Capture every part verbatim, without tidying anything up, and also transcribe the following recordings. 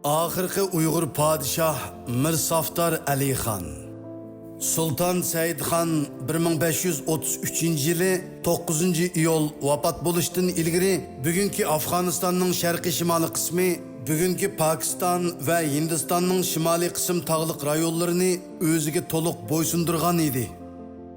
ئاخىرقى ئۇيغۇر پادىشاھ مىر سافتار ئەلىخان. سۇلتان سەئىدخان بىر مىڭ بەش يۈز ئوتتۇز ئۈچىنچى يىلى توققۇزىنچى ئىيۇل ۋاپات بولۇشتىن ئىلگىرى بۈگۈنكى ئافغانىستاننىڭ شەرقىي شىمالىي قىسمى، بۈگۈنكى پاكىستان ۋە ھىندىستاننىڭ شىمالىي قىسىم تاغلىق رايونلىرىنى ئۆزىگە تولۇق بويسۇندۇرغان ئىدى.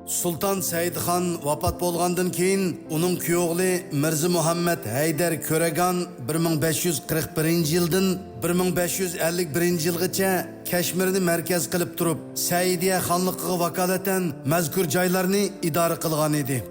سۇلتان سەئىدخان ۋاپات بولغاندىن كېيىن، ئۇنىڭ كۈيئوغلى مىرزا مۇھەممەد ھەيدەر كۆرەگان بىر مىڭ بەش يۈز قىرىق بىرىنچى يىلدىن بىر مىڭ بەش يۈز ئەللىك بىرىنچى يىلغىچە كەشمىرنى مەركەز قىلىپ تۇرۇپ، سەئىدىيە خانلىقىغا ۋاكالىتەن مەزكۇر جايلارنى ئىدارە قىلغان ئىدى.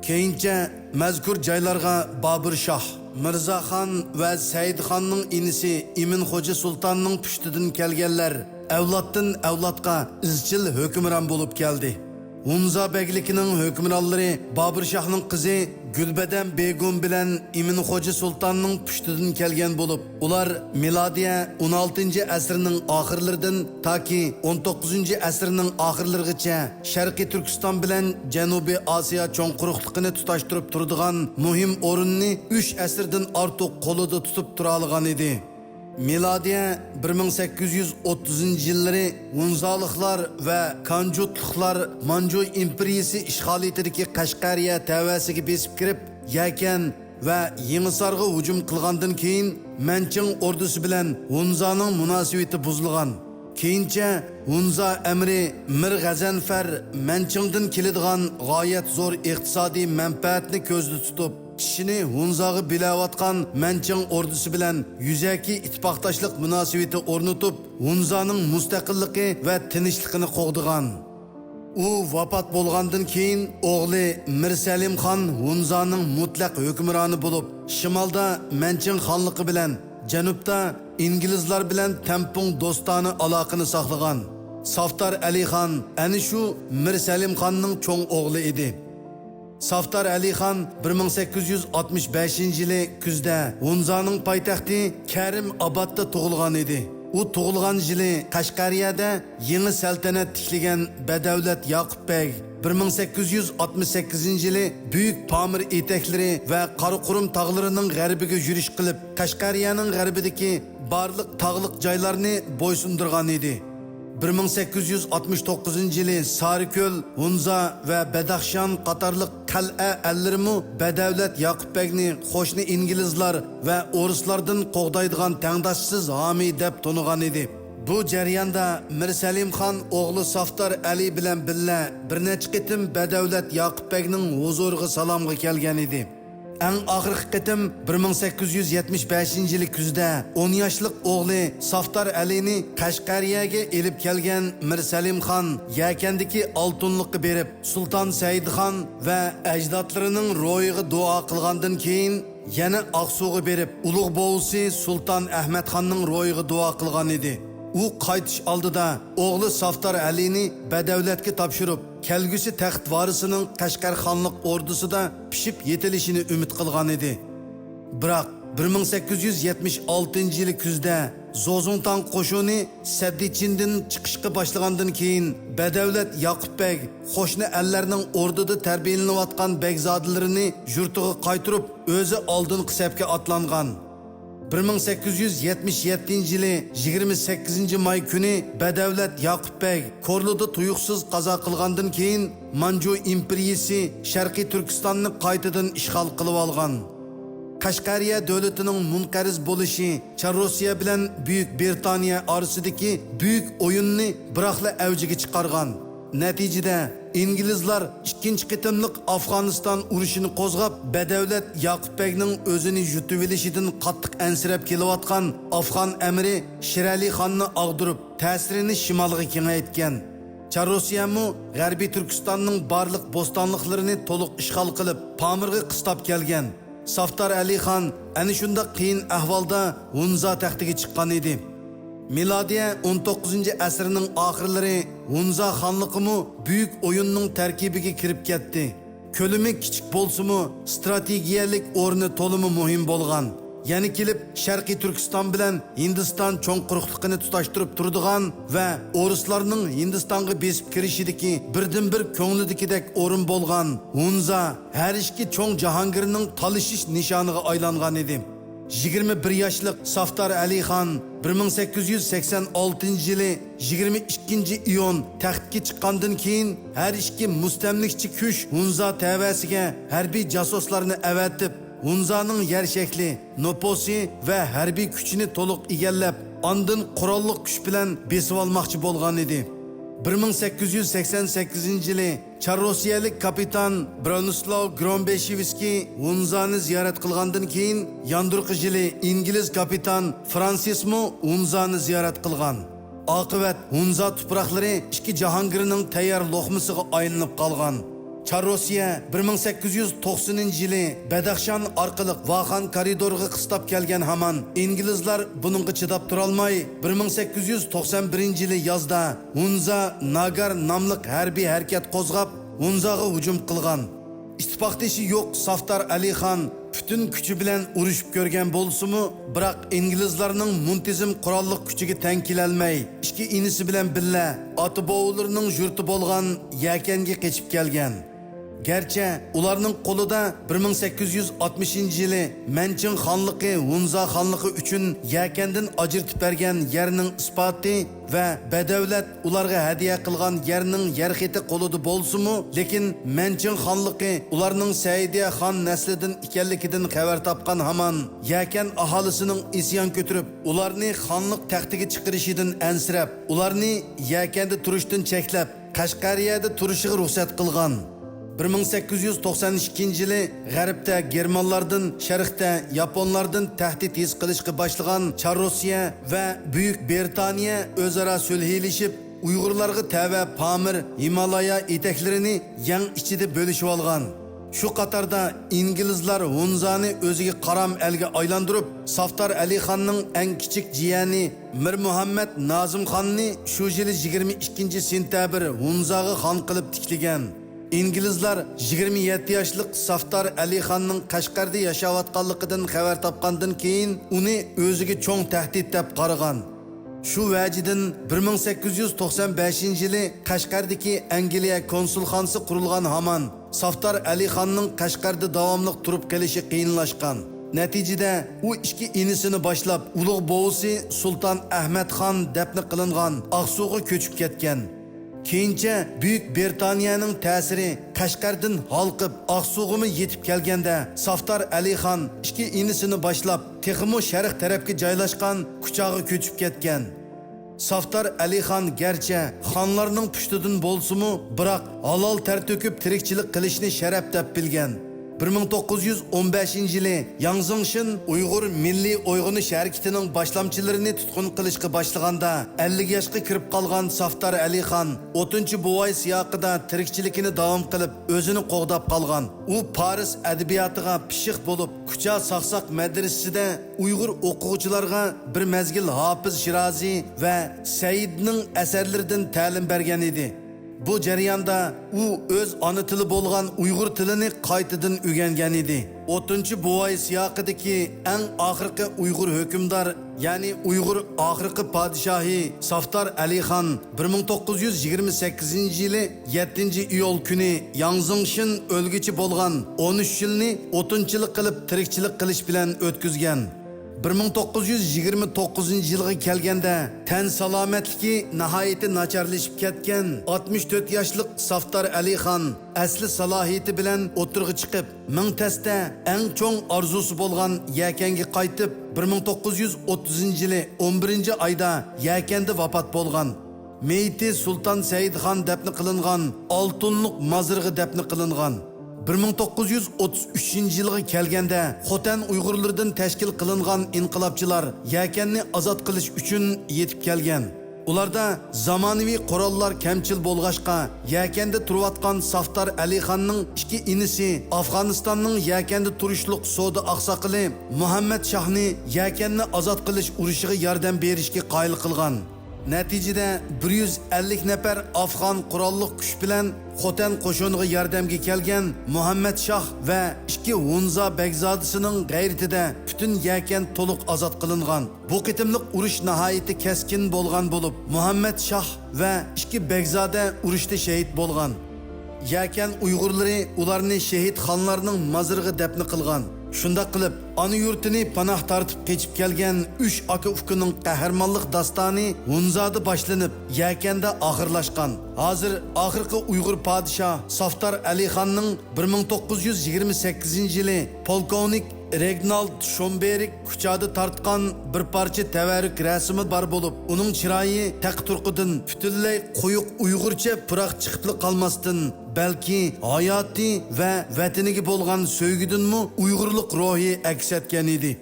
كېيىنچە مەزكۇر جايلارغا بابۇر شاھ، مىرزا خان ۋە سەئىد خاننىڭ ئىنىسى ئىمىن خوجا سۇلتاننىڭ پۇشتىدىن كەلگەنلەر ئەۋلادتىن ئەۋلادقا ئىزچىل ھۆكۈمران بولۇپ كەلدى. ھۇنزا بەگلىكىنىڭ ھۆكۈمرانلىرى بابۇر شاھنىڭ قىزى گۈلبەدەن بېگۇم بىلەن ئىمىن خوجا سۇلتاننىڭ پۇشتىدىن كەلگەن بولۇپ، ئۇلار مىلادىيە ئون ئالتىنچى ئەسىرنىڭ ئاخىرلىرىدىن تاكى ئون توققۇزىنچى ئەسىرنىڭ ئاخىرلىرىغىچە شەرقىي تۈركىستان بىلەن جەنۇبىي ئاسىيا چوڭ قۇرۇقلۇقىنى تۇتاشتۇرۇپ تۇرىدىغان مۇھىم ئورۇننى ئۈچ ئەسىردىن ئارتۇق قولىدا تۇتۇپ تۇرالىغان ئىدى. مىلادىيە بىر مىڭ سەككىز يۈز ئوتتۇزىنچى يىللىرى ھۇنزالىقلار ۋە كانجۇتلۇقلار مانجۇ ئىمپېرىيىسى ئىشغالىيىتىدىكى قەشقەرىيە تەۋەسىگە بېسىپ كىرىپ، يەكەن ۋە يېڭىسارغا ھۇجۇم قىلغاندىن كېيىن، مەنچىڭ ئوردىسى بىلەن ھۇنزانىڭ مۇناسىۋىتى بۇزۇلغان. كېيىنچە ھۇنزا ئەمىرى مىر غەزەنفەر مەنچىڭدىن كېلىدىغان غايەت زور ئىقتىسادىي مەنپەئەتنى كۆزدە تۇتۇپ، چىشىنى ھۇنزاغا بىلەۋاتقان مەنچىڭ ئوردىسى بىلەن يۈزەكى ئىتتىپاقداشلىق مۇناسىۋىتى ئورنىتىپ، ھۇنزانىڭ مۇستەقىللىقى ۋە تىنچلىقىنى قوغدىغان. ئۇ ۋاپات بولغاندىن كېيىن، ئوغلى مىر سەلىم خان ھۇنزانىڭ مۇتلەق ھۆكۈمرانى بولۇپ، شىمالدا مەنچىڭ خانلىقى بىلەن جەنۇبتا ئىنگلىزلار بىلەن تەڭپۇڭ دوستانە ئالاقىنى ساقلىغان. سافتار ئەلى خان ئەنە شۇ مىر سەلىم خاننىڭ چوڭ ئوغلى ئىدى. سافتار ئەلى خان بىر مىڭ سەككىز يۈز ئاتمىش بەشىنچى يىلى كۈزدە ھۇنزانىڭ پايتەختى كەرىم ئابادتا تۇغۇلغان ئىدى. ئۇ تۇغۇلغان يىلى قەشقەرىيەدە يېڭى سەلتەنەت تىكلىگەن بەدەۋلەت ياقۇپ بەگ بىر مىڭ سەككىز يۈز ئاتمىش سەككىزىنچى يىلى بۈيۈك پامىر ئېتەكلىرى ۋە قاراقۇرۇم تاغلىرىنىڭ غەربىگە يۈرۈش قىلىپ، قەشقەرىيەنىڭ غەربىدىكى بارلىق تاغلىق جايلارنى بويسۇندۇرغان ئىدى. بىر مىڭ سەككىز يۈز ئاتمىش توققۇزىنچى يىلى سارىكۆل، ھۇنزا ۋە بەدەخشان قاتارلىق قەلئە ئەللىرىمۇ بەدەۋلەت ياقۇپ بەگنى قوشنا ئىنگلىزلار ۋە ئورۇسلاردىن قوغدايدىغان تەڭداشسىز ھامىي دەپ تونۇغان ئىدى. بۇ جەرياندا مىر سەلىم خان ئوغلى سافتار ئەلى بىلەن بىللە بىر نەچچە قېتىم بەدەۋلەت ياقۇپ بەگنىڭ ھۇزۇرىغا سالامغا كەلگەن ئىدى. ئەڭ ئاخىرقى قېتىم بىر مىڭ سەككىز يۈز يەتمىش بەشىنچى يىلى كۈزدە ئون ياشلىق ئوغلى سافتار ئەلىنى قەشقەرىيەگە ئېلىپ كەلگەن مىر سەلىم خان يەكەندىكى ئالتۇنلۇققا بېرىپ، سۇلتان سەئىدخان ۋە ئەجدادلىرىنىڭ روھىغا دۇئا قىلغاندىن كېيىن، يەنە ئاقسۇغا بېرىپ، ئۇلۇغ بوۋىسى سۇلتان ئەھمەتخاننىڭ روھىغا دۇئا قىلغان ئىدى. ئۇ قايتىش ئالدىدا ئوغلى سافتار ئەلىنى بەدەۋلەتكە تاپشۇرۇپ، كەلگۈسى تەخت ۋارىسىنىڭ قەشقەر خانلىق ئوردىسىدا پىشىپ يېتىلىشىنى ئۈمىد قىلغان ئىدى. بىراق، بىر مىڭ سەككىز يۈز يەتمىش ئالتىنچى يىلى كۈزدە زوزۇڭتاڭ قوشۇنى سەددىچىندىن چىقىشقا باشلىغاندىن كېيىن، بەدەۋلەت ياقۇپ بەگ قوشنا ئەللەرنىڭ ئوردىدا تەربىيەلىنىۋاتقان بەگزادىلىرىنى يۇرتىغا قايتۇرۇپ، ئۆزى ئالدىنقى سەپكە ئاتلانغان. بىر مىڭ سەككىز يۈز يەتمىش يەتتىنچى يىلى يىگىرمە سەككىزىنچى ماي كۈنى بەدەۋلەت ياقۇپ بەگ كورلىدا تۇيۇقسىز قازا قىلغاندىن كېيىن، مانجۇ ئىمپېرىيىسى شەرقىي تۈركىستاننى قايتىدىن ئىشغال قىلىۋالغان. قەشقەرىيە دۆلىتىنىڭ مۇنقەرز بولۇشى چار روسىيە بىلەن بۈيۈك بىرىتانىيە ئارىسىدىكى بۈيۈك ئويۇننى بىراقلا ئەۋجىگە چىقارغان. نەتىجىدە، ئىنگلىزلار ئىككىنچى قېتىملىق ئافغانىستان ئۇرۇشىنى قوزغاپ، بەدەۋلەت ياقۇپ بەگنىڭ ئۆزىنى يۇتۇۋېلىشىدىن قاتتىق ئەنسىرەپ كېلىۋاتقان ئافغان ئەمىرى شېرئەلى خاننى ئاغدۇرۇپ، تەسىرىنى شىمالغا كېڭەيتكەن. چار روسىيەمۇ غەربىي تۈركىستاننىڭ بارلىق بوستانلىقلىرىنى تولۇق ئىشغال قىلىپ، پامىرغا قىستاپ كەلگەن. سافتار ئەلى خان ئەنە شۇنداق قىيىن ئەھۋالدا ھۇنزا تەختىگە چىققان ئىدى. مىلادىيە ئون توققۇزىنچى ئەسىرنىڭ ئاخىرلىرى ھۇنزا خانلىقىمۇ بۈيۈك ئويۇننىڭ تەركىبىگە كىرىپ كەتتى. كۆلىمى كىچىك بولسىمۇ، ئىستراتېگىيەلىك ئورنى تولىمۇ مۇھىم بولغان. يەنە كېلىپ شەرقىي تۈركىستان بىلەن ھىندىستان چوڭ قۇرۇقلۇقىنى تۇتاشتۇرۇپ تۇرىدىغان ۋە ئورۇسلارنىڭ ھىندىستانغا بېسىپ كىرىشىدىكى بىردىنبىر كۆڭلىدىكىدەك ئورۇن بولغان ھۇنزا ھەر ئىككى چوڭ جاھانگىرنىڭ تالىشىش نىشانىغا ئايلانغان ئىدى. يىگىرمە بىر ياشلىق سافتار ئەلى خان بىر مىڭ سەككىز يۈز سەكسەن ئالتىنچى يىلى يىگىرمە ئىككىنچى ئىيۇن تەختكە چىققاندىن كېيىن، ھەر ئىككى مۇستەملىكىچى كۈچ ھۇنزا تەۋەسىگە ھەربىي جاسۇسلارنى ئەۋەتىپ، ھۇنزانىڭ يەر شەكلى، نوپۇسى ۋە ھەربىي كۈچىنى تولۇق ئىگىلەپ، ئاندىن قوراللىق كۈچ بىلەن بېسىۋالماقچى بولغان ئىدى. بىر مىڭ سەككىز يۈز سەكسەن سەككىزىنچى يىلى چار روسىيەلىك كاپىتان برونىسلاۋ گرومبېشېۋسكىي ھۇنزانى زىيارەت قىلغاندىن كېيىن، ياندۇرقى يىلى ئىنگلىز كاپىتان فرانسىسمۇ ھۇنزانى زىيارەت قىلغان. ئاقىۋەت، ھۇنزا تۇپراقلىرى ئىككى جاھانگىرنىڭ تەييار لوقمىسىغا ئايلىنىپ قالغان. چار روسىيە بىر مىڭ سەككىز يۈز توقسىنىنچى يىلى بەدەخشان ئارقىلىق ۋاخان كارىدورىغا قىستاپ كەلگەن ھامان، ئىنگلىزلار بۇنىڭغا چىداپ تۇرالماي، بىر مىڭ سەككىز يۈز توقسەن بىرىنچى يىلى يازدا ھۇنزا ناگار ناملىق ھەربىي ھەرىكەت قوزغاپ، ھۇنزاغا ھۇجۇم قىلغان. ئىتتىپاقدىشى يوق سافتار ئەلىخان پۈتۈن كۈچى بىلەن ئۇرۇشۇپ كۆرگەن بولسىمۇ، بىراق ئىنگلىزلارنىڭ مۇنتىزىم قوراللىق كۈچىگە تەڭ كېلەلمەي، ئىككى ئىنىسى بىلەن بىللە ئاتا-بوۋىلىرىنىڭ يۇرتى بولغان يەكەنگە قېچىپ كەلگەن. گەرچە ئۇلارنىڭ قولىدا بىر مىڭ سەككىز يۈز ئاتمىشىنچى يىلى مەنچىڭ خانلىقى ھۇنزا خانلىقى ئۈچۈن يەكەندىن ئاجرىتىپ بەرگەن يەرنىڭ ئىسپاتى ۋە بەدەۋلەت ئۇلارغا ھەدىيە قىلغان يەرنىڭ يەر خېتى قولىدا بولسىمۇ، لېكىن مەنچىڭ خانلىقى ئۇلارنىڭ سەئىدىيە خان نەسلىدىن ئىكەنلىكىدىن خەۋەر تاپقان ھامان، يەكەن ئاھالىسىنىڭ ئىسيان كۆتۈرۈپ، ئۇلارنى خانلىق تەختىگە چىقىرىشىدىن ئەنسىرەپ، ئۇلارنى يەكەندە تۇرۇشتىن چەكلەپ، قەشقەرىيەدە تۇرۇشىغا رۇخسەت قىلغان. بىر مىڭ سەككىز يۈز توقسەن ئىككىنچى يىلى غەربتە گېرمانلاردىن، شەرقتە ياپونلاردىن تەھدىت ھېس قىلىشقا باشلىغان چار روسىيە ۋە بۈيۈك بىرىتانىيە ئۆزئارا سۈلھىلىشىپ، ئۇيغۇرلارغا تەۋە پامىر، ھىمالايا ئېتەكلىرىنى يەڭ ئىچىدە بۆلۈشۈۋالغان. شۇ قاتاردا ئىنگلىزلار ھۇنزانى ئۆزىگە قارام ئەلگە ئايلاندۇرۇپ، سافتار ئەلىخاننىڭ ئەڭ كىچىك جىيەنى مىر مۇھەممەد نازىمخاننى شۇ يىلى يىگىرمە ئىككىنچى سېنتەبىر ھۇنزاغا خان قىلىپ تىكلىگەن. ئىنگلىزلار يىگىرمە يەتتە ياشلىق سافتار ئەلىخاننىڭ قەشقەردە ياشاۋاتقانلىقىدىن خەۋەر تاپقاندىن كېيىن، ئۇنى ئۆزىگە چوڭ تەھدىت دەپ قارىغان. شۇ ۋەجىدىن، بىر مىڭ سەككىز يۈز توقسەن بەشىنچى يىلى قەشقەردىكى ئەنگلىيە كونسۇلخانىسى قۇرۇلغان ھامان، سافتار ئەلىخاننىڭ قەشقەردە داۋاملىق تۇرۇپ قېلىشى قىيىنلاشقان. نەتىجىدە، ئۇ ئىككى ئىنىسىنى باشلاپ، ئۇلۇغ بوۋىسى سۇلتان ئەھمەدخان دەپنە قىلىنغان ئاقسۇغا كۆچۈپ كەتكەن. كېيىنچە بۈيۈك بىرىتانىيەنىڭ تەسىرى قەشقەردىن ھالقىپ، ئاقسۇغىمۇ يېتىپ كەلگەندە، سافتار ئەلىخان ئىككى ئىنىسىنى باشلاپ، تېخىمۇ شەرق تەرەپكە جايلاشقان كۇچاغا كۆچۈپ كەتكەن. سافتار ئەلىخان گەرچە خانلارنىڭ پۇشتىدىن بولسىمۇ، بىراق ھالال تەر تۆكۈپ تىرىكچىلىك قىلىشنى شەرەپ دەپ بىلگەن. بىر مىڭ توققۇز يۈز ئون بەشىنچى يىلى ياڭ زېڭشىن ئۇيغۇر مىللىي ئويغىنىش ھەرىكىتىنىڭ باشلامچىلىرىنى تۇتقۇن قىلىشقا باشلىغاندا، ئەللىك ياشقا كىرىپ قالغان سافتار ئەلىخان ئوتتۇنچى بوۋاي سىياقىدا تىرىكچىلىكىنى داۋام قىلىپ، ئۆزىنى قوغداپ قالغان. ئۇ پارس ئەدەبىياتىغا پىششىق بولۇپ، كۇچا ساقساق مەدرىسىسىدە ئۇيغۇر ئوقۇغۇچىلارغا بىر مەزگىل ھاپىز شىرازى ۋە سەئىدنىڭ ئەسەرلىرىدىن تەلىم بەرگەن ئىدى. بۇ جەرياندا ئۇ ئۆز ئانا تىلى بولغان ئۇيغۇر تىلىنى قايتىدىن ئۆگەنگەن ئىدى. ئوتتۇنچى بوۋاي سىياقىدىكى ئەڭ ئاخىرقى ئۇيغۇر ھۆكۈمدار، يەنى ئۇيغۇر ئاخىرقى پادىشاھى سافتار ئەلىخان بىر مىڭ توققۇز يۈز يىگىرمە سەككىزىنچى يىلى يەتتىنچى ئىيۇل كۈنى ياڭ زېڭشىن ئۆلگۈچە بولغان ئون ئۈچ يىلنى ئوتۇنچىلىق قىلىپ تىرىكچىلىك قىلىش بىلەن ئۆتكۈزگەن. بىر مىڭ توققۇز يۈز يىگىرمە توققۇزىنچى يىلغا كەلگەندە، تەن سالامەتلىكى ناھايىتى ناچارلىشىپ كەتكەن ئاتمىش تۆت ياشلىق سافتار ئەلىخان ئەسلى سالاھىيىتى بىلەن ئوتتۇرىغا چىقىپ، مىڭ تەستە ئەڭ چوڭ ئارزۇسى بولغان يەكەنگە قايتىپ، بىر مىڭ توققۇز يۈز ئوتتۇزىنچى يىلى ئون بىرىنچى ئايدا يەكەندە ۋاپات بولغان. مېيىتى سۇلتان سەئىدخان دەپنە قىلىنغان ئالتۇنلۇق مازىرغا دەپنە قىلىنغان. بىر مىڭ توققۇز يۈز ئوتتۇز ئۈچىنچى يىلغا كەلگەندە، خوتەن ئۇيغۇرلىرىدىن تەشكىل قىلىنغان ئىنقىلابچىلار يەكەننى ئازاد قىلىش ئۈچۈن يېتىپ كەلگەن. ئۇلاردا زامانىۋى قوراللار كەمچىل بولغاچقا، يەكەندە تۇرۇۋاتقان سافتار ئەلىخاننىڭ ئىككى ئىنىسى ئافغانىستاننىڭ يەكەندە تۇرۇشلۇق سودا ئاقساقىلى مۇھەممەد شاھنى يەكەننى ئازاد قىلىش ئۇرۇشىغا ياردەم بېرىشكە قايىل قىلغان. نەتىجىدە، بىر يۈز ئەللىك نەپەر ئافغان قوراللىق كۈچ بىلەن خوتەن قوشۇنىغا ياردەمگە كەلگەن مۇھەممەد شاھ ۋە ئىككى ھونزا بەگزادىسىنىڭ غەيرىتىدە پۈتۈن يەكەن تولۇق ئازاد قىلىنغان. بۇ قېتىملىق ئۇرۇش ناھايىتى كەسكىن بولغان بولۇپ، مۇھەممەد شاھ ۋە ئىككى بەگزادە ئۇرۇشتا شېھىت بولغان. يەكەن ئۇيغۇرلىرى ئۇلارنى شېھىت خانلارنىڭ مازىرىغا دەپنە قىلغان. شۇنداق قىلىپ، ئانا يۇرتىنى پاناھ تارتىپ قېچىپ كەلگەن ئۈچ ئاكا-ئۇكىنىڭ قەھرىمانلىق داستانى ھۇنزادا باشلىنىپ، يەكەندە ئاخىرلاشقان. ھازىر ئاخىرقى ئۇيغۇر پادىشاھ سافتار ئەلىخاننىڭ بىر مىڭ توققۇز يۈز يىگىرمە سەككىزىنچى يىلى پولكوۋنىك رېگنالد شومبېرگ كۇچادا تارتقان بىر پارچە تەۋەررۈك رەسىمى بار بولۇپ، ئۇنىڭ چىرايى تەق-تۇرقىدىن پۈتۈنلەي قويۇق ئۇيغۇرچە پۇراق چىقىپلا قالماستىن، بەلكى ھاياتى ۋە ۋەتىنىگە بولغان سۆيگۈدىنمۇ ئۇيغۇرلۇق روھى ئەكس ئەتكەن ئىدى.